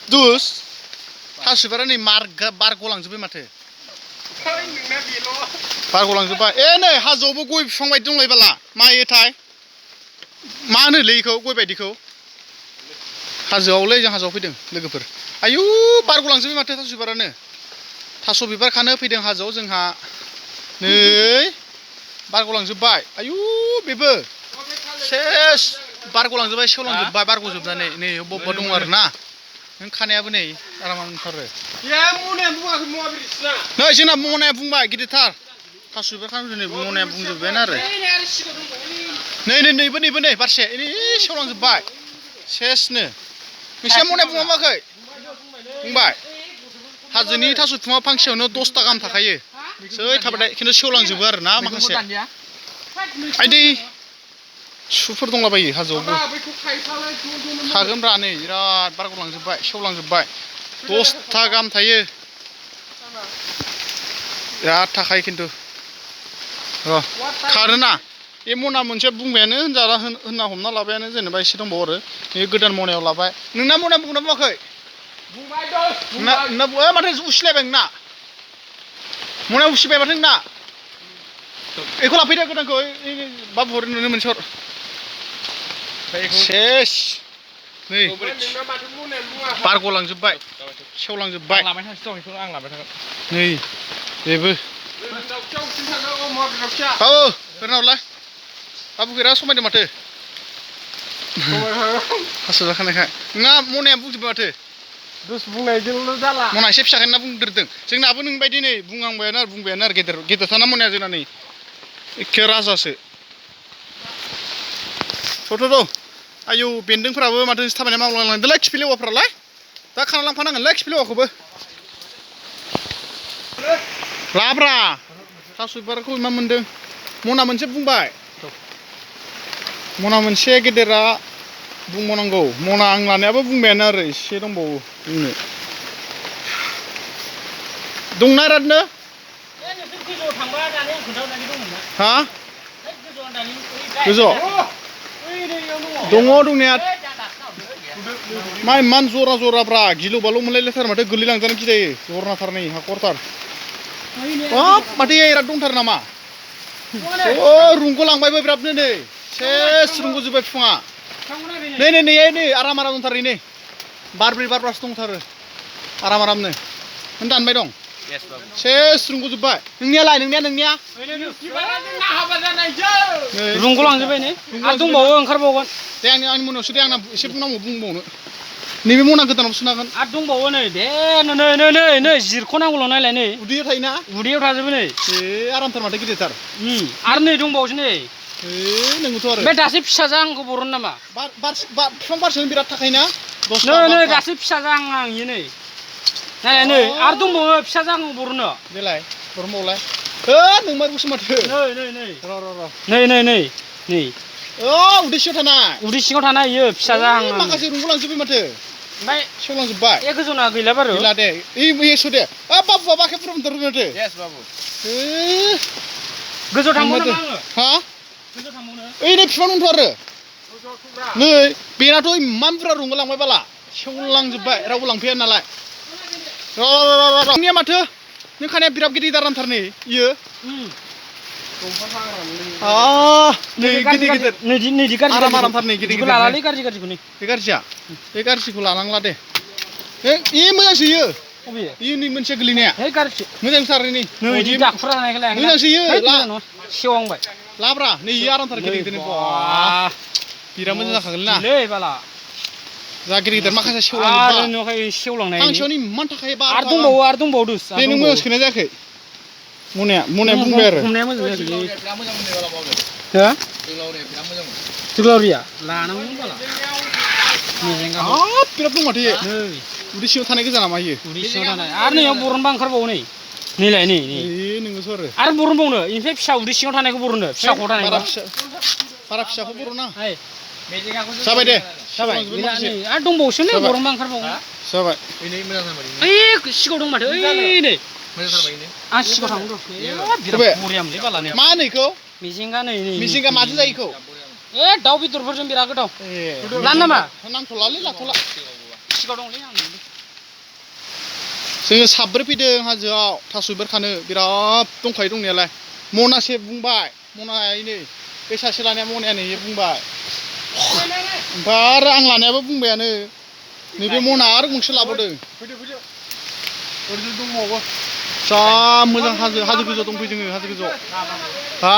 दुस थास' बिबारा नै बार गलांजोब्बाय माथो बार गलांजोब्बाय ए नै हाजोआवबो गय बिफां बायदि दंलाय बाला मायोथाय मा होनोलै इखौ गय बायदिखौ हाजोआवलै जों हाजोआव फैदों लोगोफोर आयु बार गलांजोब्बाय माथो थास' बिबारानो थास' बिबार खानो फैदों हाजोआव जोंहा नै बार गलांजोब्बाय आयु बेबो सेस बार गलांजोब्बाय सेवलांजोब्बाय बार गजोबनानै नै बबेबा दङ आरो ना नों खानायाबो नै आराम ओंखारो नै जोंना मनाया बुंबाय गिदिरथार थास' बिबार खानो नै मनाया बुंजोब्बायानो आरो नैबो नै बारसे सेवलांजोब्बाय सेसनो नोंसिना मनाया बुङामाखै बुंबाय हाजोनि थास' बिफाङा फांसेयावनो 10टा गाहाम थाखायो जै थाबाथाय खिन्थु सेवलांजोबो आरो ना माखासे आइदै सुफोर दंलाबायो हाजोआवबो थागोनब्रा नै बिराद बार गलांजोब्बाय सेवलांजोब्बाय 10टा गाहाम थायो बिराद थाखायो खिन्थु र' खारोना बे मना मोनसे बुंबायानो होनना हमना लाबायानो जेनेबा एसे दंबावो आरो बे गोदान मनायाव लाबाय नोंना मनाया बुंना बुङाखै बुंबाय माथो उसिलायबाय नोंना मनाया उसिबाय माथो नोंना बेखौ लाफैदो गोदानखौ बाबु हर नुनो मोनसे हर सेस नै बार गलांजोब्बाय सेवलांजोब्बाय नै बेबो बाबु ओरैनावलाय बाबु गैरा समायदों माथो थास' जाखानायखाय नोंना मनाया बुंजोब्बाय माथो बुंनायजोंल' जाला मना एसे फिसाखाय ना बुंदेरदों जोंनाबो नोंबायदि नै बुंबायानो आरो गेदेरथारना मनाया जोंना नै एखे राजासो थ' आयौ बेन्दोंफोराबो माथो थाबायनाय मावलांलांदोंलै खिफि लेवाफ्रालाय दा खाना लांफानांगोनलै खिफि लेवाखौबो लाब्रा थास' बिबारखौ मा मोन्दों मना मोनसे बुंबाय मना मोनसे गेदेरा बुंबावनांगौ मना आं लानायाबो बुंबायानो आरो एसे दंबावो बुंनो दंना बिरादनो हा गोजौआव दङ दंनाया मा इमान जराब्रा गिलु बालु मोनलायलायथार माथो गोलैलांजानो गिजायो जरनाथार नै हाखरथार हाब माथो बिराद दंथारो नामा रुंग' लांबायबो बिरादनो नै सेस रुंग'जोब्बाय बिफाङा नै आराम दंथारो नै बारब्रैसो दंथारो आरामनो नों दानबाय दं सेस रुंग'जोब्बाय नोंनिया रुंग' लांजोब्बाय नै आरो दंबावो ओंखारबावगोन दे आंनि मोनायावसो दे आंना एसे बुंबावनो नैबे मना गोदानावसो नागोन आरो दंबावो नै दे नै जिरख'नांगौल' नायलाय नै उदैयाव थायोना उदैयाव थाजोबो नै आरामथार माथो गिदिरथार आरो नै दंबावोसो नै नोंगौथ' आरो बे दासो फिसा जाहांखौ बरन नामा बिफां बारसेनो बिराद थाखायोना नै दासो फिसा जाहां नै नै आरो दंबावो फिसा जाहां बरनो देलाय बरनबावलाय नोंमारगौसो माथो नै उदै सिङाव थानाय इयो फिसा जाहां माखासे रुंग'लांजोब्बाय माथो ओमफ्राय सेवलांजोब्बाय गोजौना गैला बारु गैला दे एसो दे बाबुआ बाखेब बुरमथार माथो गोजौ थांबाव नामा आङो हा गोजौ थांबावनो नै बिफां दंथ' आरो नै बेनाथ' इमान बुरजा रुंग'लांबाय बाला सेवलांजोब्बाय रावबो लांफैया नालाय नोंनिया माथो नों खानाया बिराद गिदिर आरामथार नै इयो नै गिदिर आरामथार नै गिदिर लालालै गाज्रिखौ नै बे गाज्रिखौ लानांला दे मोजांसो इयो नै मोनसे गोलैनाया मोजांथार नै मोजांसो इयो सेवहांबाय लाब्रा नै इयो आरामथार गिदिर बिराद मोजां जाखागोन ना जा गिदिर माखासे सेवलांनाय फांसेयावनो इमान थाखायो आरो दंबावो दे नों मोजां सोनाय जायाखै मनाया बुंबाय आरो हमनाया मोजां जायाखै जोगोलावरिया लानांगौ बाला बिराद दं माथो उदै सिङाव थानाय गोजा नामा इयो उदै सिङाव थानाय आरो नैयाव बरनबा ओंखारबावो नैलाय नै नोङोथ' आरो बरनबावनो ओमफ्राय फिसा उदै सिङाव थानायखौ बरनो फिसाखौ थानायखौ बारा फिसाखौ बरना जाबाय दे आरो दंबावोसो नै बरनबा ओंखारबावो जाबाय सिगाङाव दं माथो नै आं सिगाङाव थांगौ बिराद बरियामोनलै बालानो मा होनो इखौ मिजिंगा माजों जायो इखौ दाउ बेदरफोरजों बिराद गोथाव लानो नामा नांथ'लालै लाथ'ला सिगाङाव दंलै आं जोङो साब्रै फैदों हाजोआव थास' बिबार खानो बिराद दंखायो दंनायालाय मनासे बुंबाय मनायैनो बे सासे लानाया मनायानो बुंबाय ओमफ्राय आरो आं लानायाबो बुंबायानो नैबे मना आरो गंसे लाबोदों जा मोजां हाजो गोजौआव दंफैयो जोङो हाजो गोजौआव हा